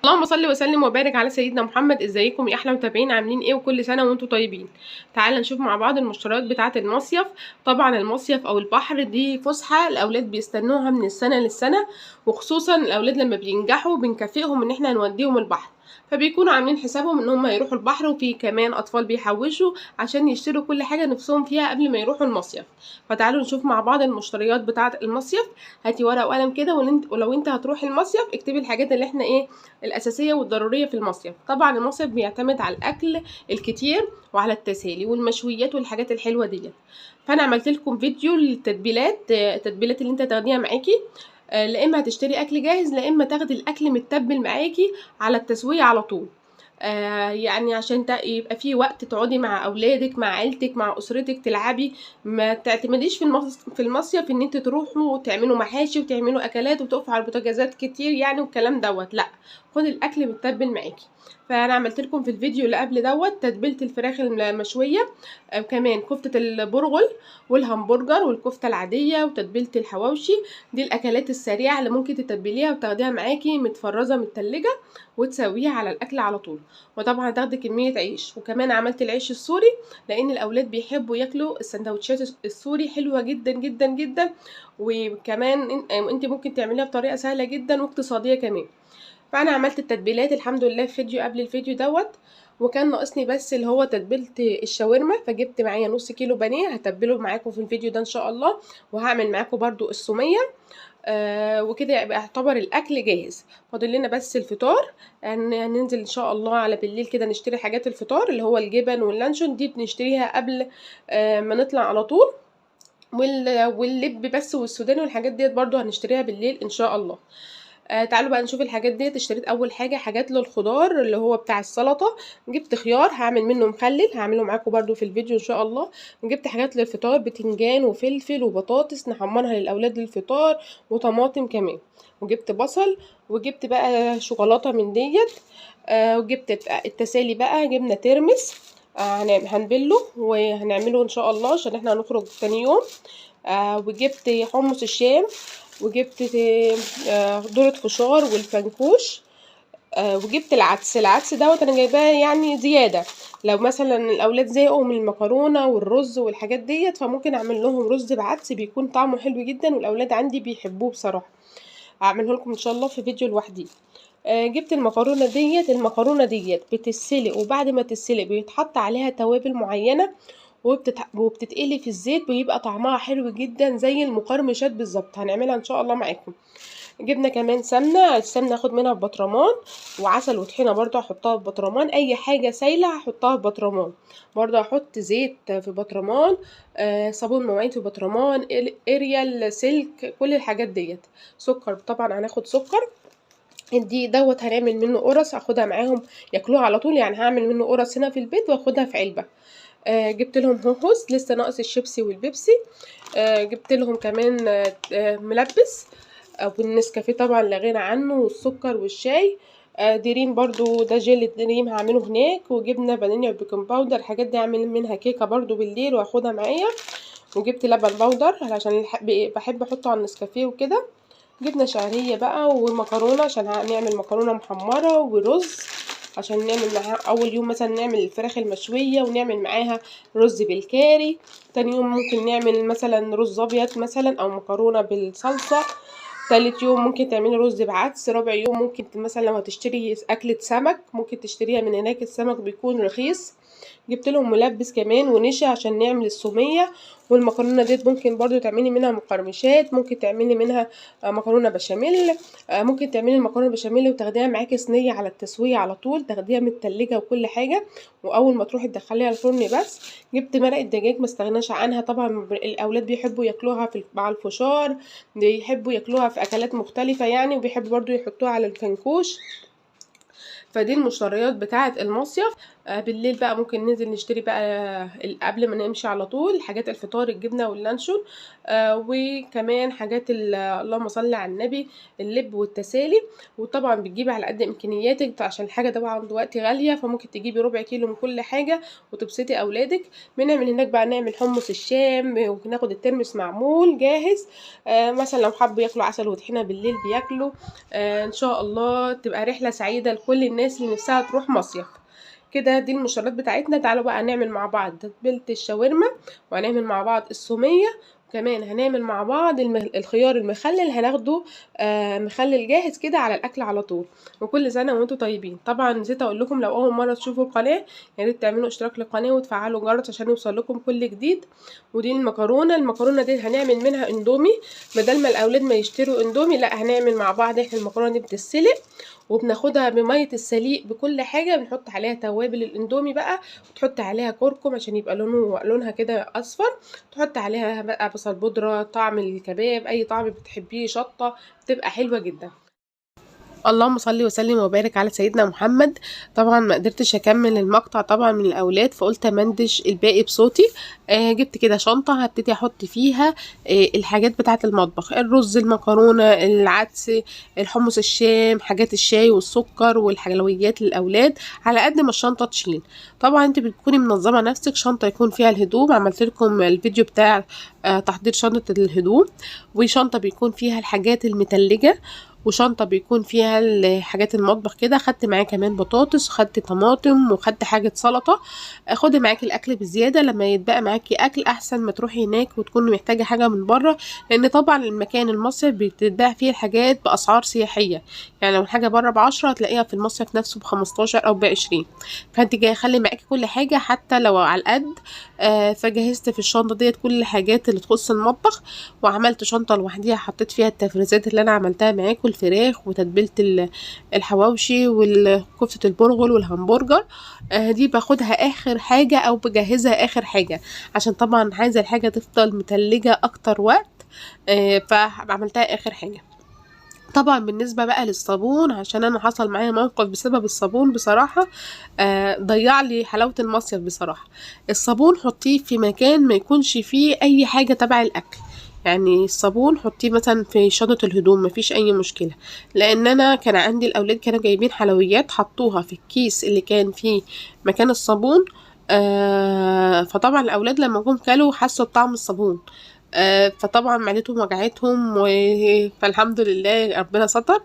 اللهم صل وسلم وبارك على سيدنا محمد. ازيكم يا احلى متابعين؟ عاملين ايه؟ وكل سنة وانتم طيبين. تعالى نشوف مع بعض المشتريات بتاعه المصيف. طبعا المصيف او البحر دي فسحة الاولاد بيستنوها من السنة للسنة، وخصوصا الاولاد لما بينجحوا بنكافئهم ان احنا نوديهم البحر، فبيكونوا عاملين حسابهم ان هم يروحوا البحر. وفي كمان اطفال بيحوشوا عشان يشتروا كل حاجة نفسهم فيها قبل ما يروحوا المصيف. فتعالوا نشوف مع بعض المشتريات بتاعه المصيف. هاتي ورقة وقلم كده، ولو انت هتروح المصيف اكتبي الحاجات اللي احنا ايه الاساسية والضروريه في المصيف. طبعا المصيف بيعتمد على الاكل الكتير وعلى التسالي والمشويات والحاجات الحلوة ديت. فانا عملت لكم فيديو للتتبيلات، التتبيلات اللي انت تاخديها معاكي، لا اما هتشتري اكل جاهز لا اما تاخدي الاكل متبل معاكي على التسوية على طول. يعني عشان يبقى في وقت تقعدي مع اولادك مع عيلتك مع اسرتك تلعبي. ما تعتمديش في المصيف ان انت تروحوا وتعملوا محاشي وتعملوا اكلات وتقفوا على البوتاجازات كتير يعني والكلام دوت، لا خدي الاكل متبل معاكي. فانا عملت لكم في الفيديو اللي قبل دوت تتبيله الفراخ المشويه، وكمان كفته البرغل والهمبرجر والكفته العادية وتتبيله الحواوشي. دي الاكلات السريعة اللي ممكن تتبليها وتاخديها معاكي متفرزه من التلاجة وتسويها على الاكل على طول. وطبعا هتاخدي كمية عيش. وكمان عملت العيش السوري لان الاولاد بيحبوا ياكلوا السندوتشات السوري، حلوة جدا جدا جدا. وكمان انت ممكن تعمليها بطريقة سهلة جدا واقتصادية كمان. فانا عملت التتبيلات الحمد لله في فيديو قبل الفيديو دوت، وكان ناقصني بس اللي هو تتبيله الشاورما، فجبت معايا نص كيلو بانيه هتبله معاكم في الفيديو ده ان شاء الله، وهعمل معاكم برده السوميه. وكده يبقى يعتبر الاكل جاهز. فاضل لنا بس الفطار، هننزل ان شاء الله على بالليل كده نشتري حاجات الفطار اللي هو الجبن واللانشون، دي بنشتريها قبل ما نطلع على طول، واللب بس والسوداني والحاجات ديت برده هنشتريها بالليل ان شاء الله. تعالوا بقى نشوف الحاجات ديت. اشتريت اول حاجة حاجات للخضار اللي هو بتاع السلطة، جبت خيار هعمل منه مخلل هعمله معاكم برده في الفيديو ان شاء الله. جبت حاجات للفطار، بتنجان وفلفل وبطاطس نحمرها للاولاد للفطار، وطماطم كمان، وجبت بصل، وجبت بقى شوكولاتة من ديت. وجبت التسالي بقى، جبنا ترمس هنبله وهنعمله ان شاء الله عشان احنا هنخرج تاني يوم. وجبت حمص الشام، وجبت ذرة فشار والفنكوش، وجبت العدس. العدس دوت انا جايباه يعني زيادة، لو مثلا الاولاد زهقوا من المكرونه والرز والحاجات ديت فممكن اعمل لهم رز بعدس، بيكون طعمه حلو جدا والاولاد عندي بيحبوه بصراحة. هعمله لكم ان شاء الله في فيديو لوحدي. جبت المكرونه ديت. المكرونه ديت بتتسلق، وبعد ما تتسلق بيتحط عليها توابل معينة وبتتقلي في الزيت، بيبقى طعمها حلو جدا زي المقرمشات بالظبط. هنعملها ان شاء الله معاكم. جبنا كمان سمنه، السمنة هاخد منها في بطرمان، وعسل وطحينه برضو هحطها في بطرمان، اي حاجة سايله هحطها في بطرمان. برضو هحط زيت في بطرمان، صابون مواعين في بطرمان، اريال، سلك، كل الحاجات ديت. سكر طبعا هناخد سكر. دي دوت هنعمل منه قرص، هاخدها معاهم ياكلوها على طول، يعني هعمل منه قرص هنا في البيت واخدها في علبة. جبت لهم هوهوز، لسه ناقص الشيبسي والبيبسي. جبت لهم كمان ملبس، والنسكافيه طبعا لا غنى عنه، والسكر والشاي. دريم برضو ده جيل دريم هعمله هناك. وجبنا فانيليا و baking powder، الحاجات دي هعمل منها كيكة برضو بالليل واخدها معايا. وجبت لبن powder علشان بحب احطه على النسكافيه وكده. جبنا شعرية بقى ومكرونه عشان هنعمل مكرونه محمرة، ورز عشان نعمل معاها اول يوم مثلا نعمل الفراخ المشويه ونعمل معاها رز بالكاري. تاني يوم ممكن نعمل مثلا رز ابيض مثلا او مكرونه بالصلصه. تالت يوم ممكن تعملي رز بعدس. رابع يوم ممكن مثلا لو هتشتري اكله سمك ممكن تشتريها من هناك، السمك بيكون رخيص. جبت لهم ملبس كمان ونشا عشان نعمل السوميه. والمكرونه ديت ممكن برضو تعملي منها مقرمشات، ممكن تعملي منها مكرونه بشاميل، ممكن تعملي المكرونه بشاميل وتاخديها معاكي صينية على التسوية على طول، تاخديها من التلاجة وكل حاجة، واول ما تروحي تدخليها الفرن بس. جبت مرقه دجاج ما استغناش عنها، طبعا الاولاد بيحبوا ياكلوها مع الفشار، بيحبوا ياكلوها في اكلات مختلفة يعني، وبيحبوا برضو يحطوها على الفنكوش. فدي المشتريات بتاعه المصيف. بالليل بقى ممكن ننزل نشتري بقى قبل ما نمشي على طول حاجات الفطار، الجبنة واللانشون، وكمان حاجات اللهم صل على النبي، اللب والتسالي. وطبعا بتجيبي على قد امكانياتك عشان الحاجة طبعا دلوقتي غالية، فممكن تجيبي ربع كيلو من كل حاجة وتبسطي اولادك. بنعمل هناك بقى، نعمل حمص الشام، وناخد الترمس معمول جاهز. مثلا لو حبوا ياكلوا عسل وطحينه بالليل بياكلوا. ان شاء الله تبقى رحله سعيدة لكل الناس اللي نفسها تروح مصيف كده. دي المشتريات بتاعتنا. تعالوا بقى نعمل مع بعض تتبيله الشاورما، وهنعمل مع بعض الصوميه، وكمان هنعمل مع بعض الخيار المخلل، هناخده مخلل جاهز كده على الاكل على طول. وكل سنة وانتم طيبين. طبعا نسيت اقول لكم، لو اول مرة تشوفوا القناة يا ريت تعملوا اشتراك للقناة وتفعلوا الجرس عشان يوصل لكم كل جديد. ودي المكرونه دي هنعمل منها اندومي، بدل ما الاولاد ما يشتروا اندومي، لا هنعمل مع بعض احنا. المكرونه دي بتتسلق وبناخدها بميه السليق بكل حاجة، بنحط عليها توابل الاندومي بقى، وتحط عليها كركم عشان يبقى لونها كده اصفر، تحط عليها بقى بصل بودره، طعم الكباب، اي طعم بتحبيه، شطه، بتبقى حلوة جدا. اللهم صل وسلم وبارك على سيدنا محمد. طبعا ما قدرتش اكمل المقطع طبعا من الاولاد، فقلت امندش الباقي بصوتي. جبت كده شنطه هبتدي احط فيها الحاجات بتاعه المطبخ، الرز، المكرونه، العدس، الحمص الشام، حاجات الشاي والسكر والحلويات للاولاد، على قد ما الشنطة تشيل. طبعا انت بتكوني منظمة نفسك، شنطه يكون فيها الهدوم، عملت لكم الفيديو بتاع تحضير شنطه الهدوم، وشنطه بيكون فيها الحاجات المتلجه، وشنطة بيكون فيها حاجات المطبخ كده. خدت معايا كمان بطاطس، خدت طماطم، وخدت حاجة سلطة. خدي معاكي الأكل بزيادة، لما يتبقى معاكي أكل أحسن ما تروحي هناك وتكوني محتاجة حاجة من بره، لأن طبعا المكان المصيف بتتباع فيه الحاجات بأسعار سياحية، يعني لو الحاجة بره ب10 هتلاقيها في المصيف نفسه ب15 أو ب20. فانت جاية خلي معاكي كل حاجة حتى لو على القد. فجهزت في الشنطة ديت كل الحاجات اللي تخص المطبخ، وعملت شنطة لوحديها حطيت فيها التفريزات اللي أنا عملتها معاكم، الفراخ وتتبيلة الحواوشي وكفتة البرغل والهمبرجر. دي باخدها آخر حاجة أو بجهزها آخر حاجة، عشان طبعا عايزة الحاجة تفضل متلجة أكتر وقت، فعملتها آخر حاجة. طبعا بالنسبة بقى للصابون، عشان أنا حصل معايا موقف بسبب الصابون بصراحة، ضيع لي حلاوة المصيف بصراحة. الصابون حطيه في مكان ما يكونش فيه أي حاجة تبع الأكل، يعني الصابون حطيه مثلا في شنطة الهدوم مفيش أي مشكلة، لأن أنا كان عندي الأولاد كانوا جايبين حلويات حطوها في الكيس اللي كان فيه مكان الصابون. فطبعا الأولاد لما جم كلوا حسوا بطعم الصابون، فطبعا معدتهم وجعتهم، فالحمد لله ربنا ستر.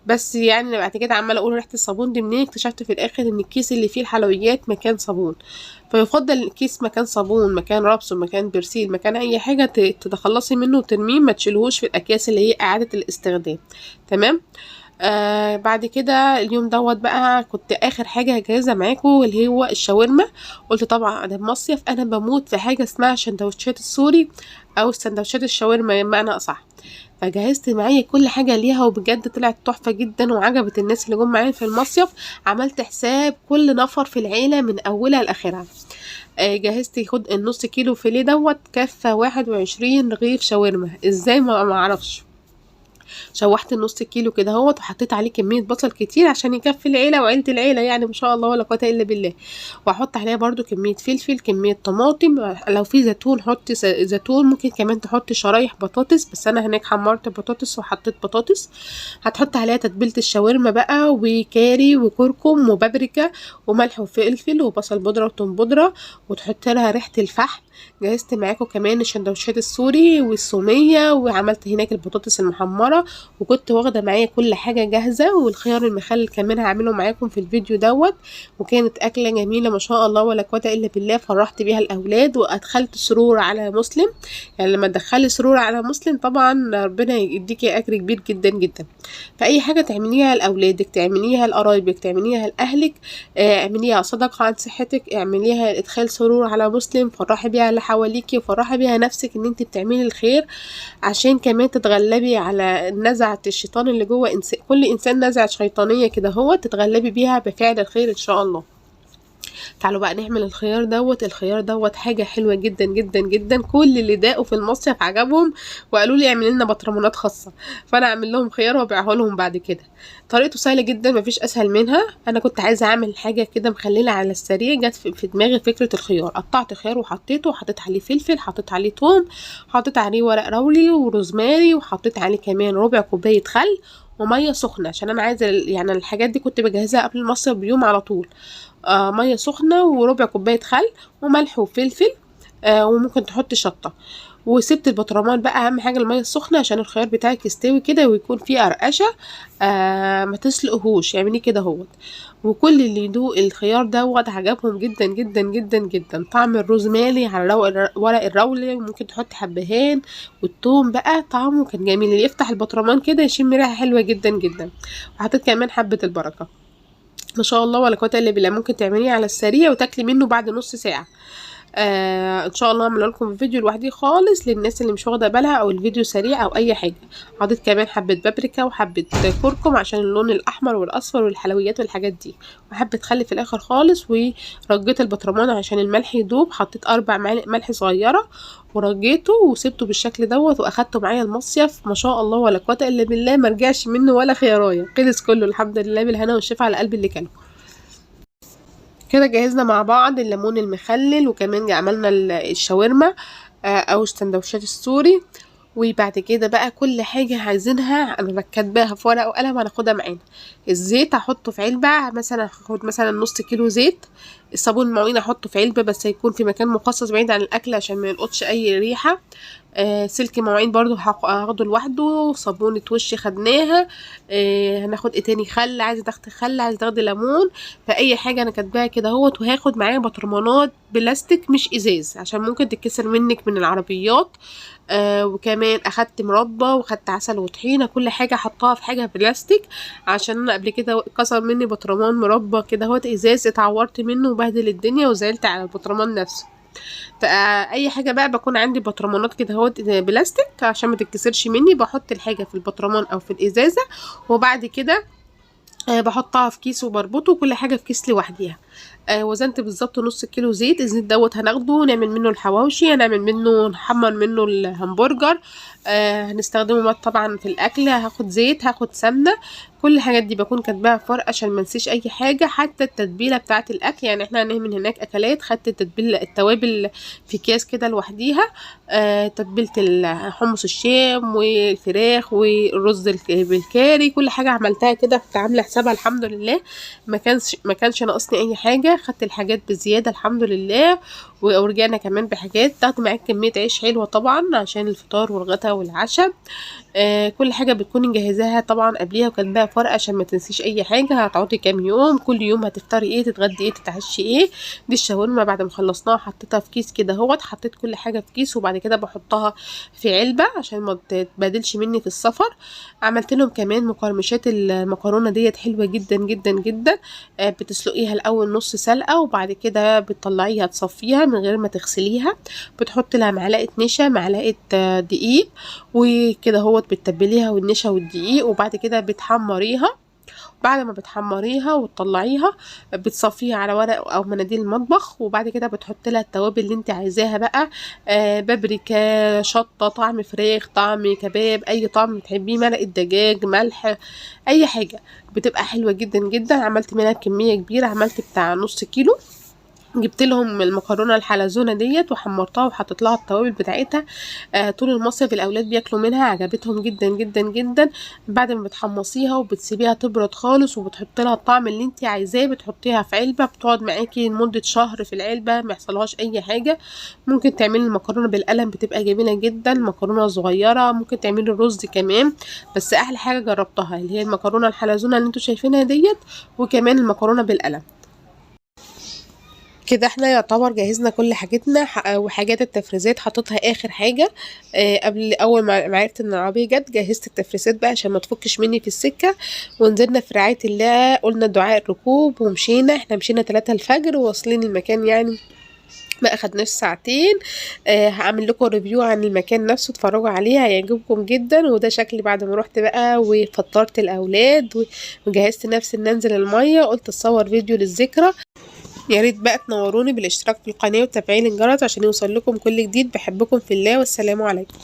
بس يعني بعد كده عماله اقول ريحه الصابون دي منين، اكتشفت في الاخر ان الكيس اللي فيه الحلويات مكان صابون. فيفضل الكيس مكان صابون، مكان رابس، مكان برسيل، مكان اي حاجة تتخلصي منه وترميه، ما تشيلهوش في الاكياس اللي هي اعاده الاستخدام. تمام. بعد كده اليوم دوت بقى كنت اخر حاجة هجهزها معاكم اللي هو الشاورما. قلت طبعا انا بمصيف، انا بموت في حاجة اسمها سندوتشات السوري او سندوتشات الشاورما بمعنى اصح، فجهزت معايا كل حاجة ليها، وبجد طلعت تحفة جدا وعجبت الناس اللي جم معايا في المصيف. عملت حساب كل نفر في العيلة من اولها لاخرها. جهزت خد النص كيلو فيليه دوت كفه 21 رغيف شاورما، ازاي ما اعرفش. شوحت النص كيلو كده اهوت، وحطيت عليه كمية بصل كتير عشان يكفي العيلة وعيلة العيلة، يعني ما شاء الله ولا قوة الا بالله. واحط عليها برده كمية فلفل، كمية طماطم، لو في زيتون حطي زيتون، ممكن كمان تحطي شرايح بطاطس، بس انا هناك حمرت بطاطس وحطيت بطاطس. هتحط عليها تتبيله الشاورما بقى، وكاري وكركم وبابريكا وملح وفلفل وبصل بودره وتوم بودره، وتحط لها ريحه الفحم. جهزت معاكم كمان السندوتشات السوري والصوميه، وعملت هناك البطاطس المحمره، وكنت واخده معايا كل حاجة جاهزة، والخيار المخلل كمان هعمله معاكم في الفيديو دوت. وكانت اكله جميلة ما شاء الله ولا قوة الا بالله، فرحت بيها الاولاد وادخلت سرور على مسلم. يعني لما تدخلي سرور على مسلم طبعا ربنا يديكي اجر كبير جدا جدا. فاي حاجة تعمليها لاولادك، تعمليها لقرايبك، تعمليها لاهلك، اعمليها صدقه عن صحتك، اعمليها ادخال سرور على مسلم، فرحي بيها اللي حواليكي وفرحي بيها نفسك ان انت بتعملي الخير، عشان كمان تتغلبي على نزعة الشيطان اللي جوه كل انسان نزعة شيطانية كده هو، تتغلبي بيها بفعل الخير ان شاء الله. تعالوا بقى نعمل الخيار دوت. الخيار دوت حاجة حلوة جدا جدا جدا، كل اللي داقوا في المصيف عجبهم وقالوا لي اعمل لنا بطرمانات خاصة، فانا اعمل لهم خيار وابيعه لهم بعد كده. طريقته سهلة جدا، مفيش اسهل منها. انا كنت عايزه اعمل حاجة كده مخلله على السريع، جت في دماغي فكرة الخيار. قطعت خيار وحطيته، وحطيت عليه فلفل، حطيت عليه توم، حطيت عليه ورق رولي وروزماري، وحطيت عليه كمان ربع كوباية خل ومية سخنة، عشان انا عايزه يعني الحاجات دي كنت بجهزها قبل المصيف بيوم على طول. مية سخنة وربع كوباية خل وملح وفلفل، وممكن تحط شطه. وسبت البطرمان بقى، اهم حاجة المية السخنة عشان الخيار بتاعك يستوي كده ويكون فيه قرقشه، ما تسلقهوش، اعمليه كده اهوت. وكل اللي يدوق الخيار دوت عجبهم جدا جدا جدا جدا. طعم الروزماري على ورق الرولي، وممكن تحط حبهان والثوم بقى، طعمه كان جميل. اللي يفتح البطرمان كده يشم ريحه حلوة جدا جدا. وحطيت كمان حبه البركة، ما شاء الله ولا قوة الا بالله. ممكن تعمليه على السريع وتاكلي منه بعد نص ساعة. ان شاء الله اعمل لكم فيديو لوحدي خالص للناس اللي مش واخده بالها، او الفيديو سريع او اي حاجة. حطيت كمان حبه بابريكا وحبه كركم عشان اللون الاحمر والاصفر والحلويات والحاجات دي، وحبه خل في الاخر خالص. ورجيت البطرمان عشان الملح يدوب، حطيت 4 معالق ملح صغيرة ورجيته وسبته بالشكل دوت، واخدته معايا المصيف. ما شاء الله ولا قوة الا بالله، ما رجعش منه ولا خيرايه، خلص كله الحمد لله، بالهنا والشفا على قلب اللي كله. كده جهزنا مع بعض الليمون المخلل، وكمان عملنا الشاورما او السندوتشات السوري. وبعد كده بقى كل حاجة عايزينها انا كاتباها في ورقة وقلم هناخدها معانا. الزيت هحطه في علبة، مثلا هاخد مثلا نص كيلو زيت. الصابون المعين هحطه في علبة، بس هيكون في مكان مخصص بعيد عن الاكل عشان ما يلقطش اي ريحة. سلك مواعين برضو هاخده لوحده. صابونة وش خدناها. هناخد ايه تاني؟ خل، عايزه تاخدي خل، عايزه تاخدي ليمون، فاي حاجة انا كاتباها كده اهوت. وهاخد معايا بطرمانات بلاستيك مش ازاز عشان ممكن تتكسر منك من العربيات. وكمان اخدت مربى وخدت عسل وطحينه، كل حاجة حطاها في حاجة بلاستيك عشان انا قبل كده كسر مني بطرمان مربى كده اهوت ازاز، اتعورت منه وبهدل الدنيا وزعلت على البطرمان نفسه. فاي حاجة بقى بكون عندي بطرمانات كده اهوت بلاستيك عشان ما تتكسرش مني، بحط الحاجة في البطرمان او في الازازه، وبعد كده بحطها في كيس وبربطه، كل حاجة في كيس لوحديها. وزنت بالظبط نص كيلو زيت. الزيت دوت هناخده نعمل منه الحواوشي، هنعمل منه، نحمر منه الهمبرجر، هنستخدمه طبعا في الاكل. هاخد زيت، هاخد سمنه، كل الحاجات دي بكون كاتباها في ورقة عشان ما انسيش اي حاجة. حتى التتبيله بتاعه الاكل، يعني احنا هنعمل هناك اكلات، خدت التتبيله التوابل في اكياس كده لوحديها. تتبيله حمص الشام والفراخ والرز بالكاري، كل حاجة عملتها كده كنت عامله حسابها الحمد لله، ما كانش ناقصني اي حاجة. خدت الحاجات بزيادة الحمد لله. ورجعنا كمان بحاجات. تاخدي معاك كمية عيش حلوة طبعا عشان الفطار والغدا والعشاء. كل حاجة بتكوني مجهزاها طبعا قبليها وكاتباها في ورقة عشان ما تنسيش اي حاجة. هتقعدي كام يوم، كل يوم هتفطري ايه، تتغدي ايه، تتعشي ايه. دي الشاورما بعد ما خلصناها حطيتها في كيس كده اهوت، حطيت كل حاجة في كيس وبعد كده بحطها في علبة عشان ما تتبهدلش مني في السفر. عملت لهم كمان مقرمشات المكرونه ديت حلوة جدا جدا جدا. بتسلقيها الاول نص سلقه وبعد كده بتطلعيها تصفيها من غير ما تغسليها، بتحط لها معلقه نشا، معلقه دقيق وكده اهوت، بتتبليها والنشا والدقيق، وبعد كده بتحمريها. بعد ما بتحمريها وتطلعيها بتصفيها على ورق او مناديل المطبخ، وبعد كده بتحط لها التوابل اللي انت عايزاها بقى، بابريكا، شطه، طعم فراخ، طعم كباب، اي طعم بتحبيه، مرقه دجاج، ملح، اي حاجة، بتبقى حلوة جدا جدا. عملت منها كمية كبيرة، عملت بتاع نص كيلو. جبت لهم المكرونه الحلزونه ديت وحمرتها وحطيت لها التوابل بتاعتها. طول المصيف الاولاد بياكلوا منها، عجبتهم جدا جدا جدا. بعد ما بتحمصيها وبتسيبيها تبرد خالص وبتحطي لها الطعم اللي انت عايزاه، بتحطيها في علبة بتقعد معاكي لمدة شهر في العلبة ما يحصلهاش اي حاجة. ممكن تعملي المكرونه بالقلم بتبقى جميلة جدا، مكرونه صغيرة، ممكن تعملي الرز كمان. بس احلى حاجة جربتها اللي هي المكرونه الحلزونه اللي انتوا شايفينها ديت، وكمان المكرونه بالقلم. كده احنا يعتبر جهزنا كل حاجتنا، وحاجات التفريزات حطيتها اخر حاجة. قبل اول ما عرفت ان العربية جت جهزت التفريزات بقى عشان ما تفكش مني في السكة. ونزلنا في رعاية الله، قلنا دعاء الركوب ومشينا. احنا مشينا 3 الفجر وواصلين المكان، يعني ما اخدناش ساعتين. هعمل لكم review عن المكان نفسه، اتفرجوا عليه هيعجبكم جدا. وده شكلي بعد ما روحت بقى وفطرت الاولاد وجهزت نفسي ان انزل المية، قلت اتصور فيديو للذكرى. يا ريت بقى تنوروني بالاشتراك في القناة وتفعيل الجرس عشان يوصل لكم كل جديد. بحبكم في الله، والسلام عليكم.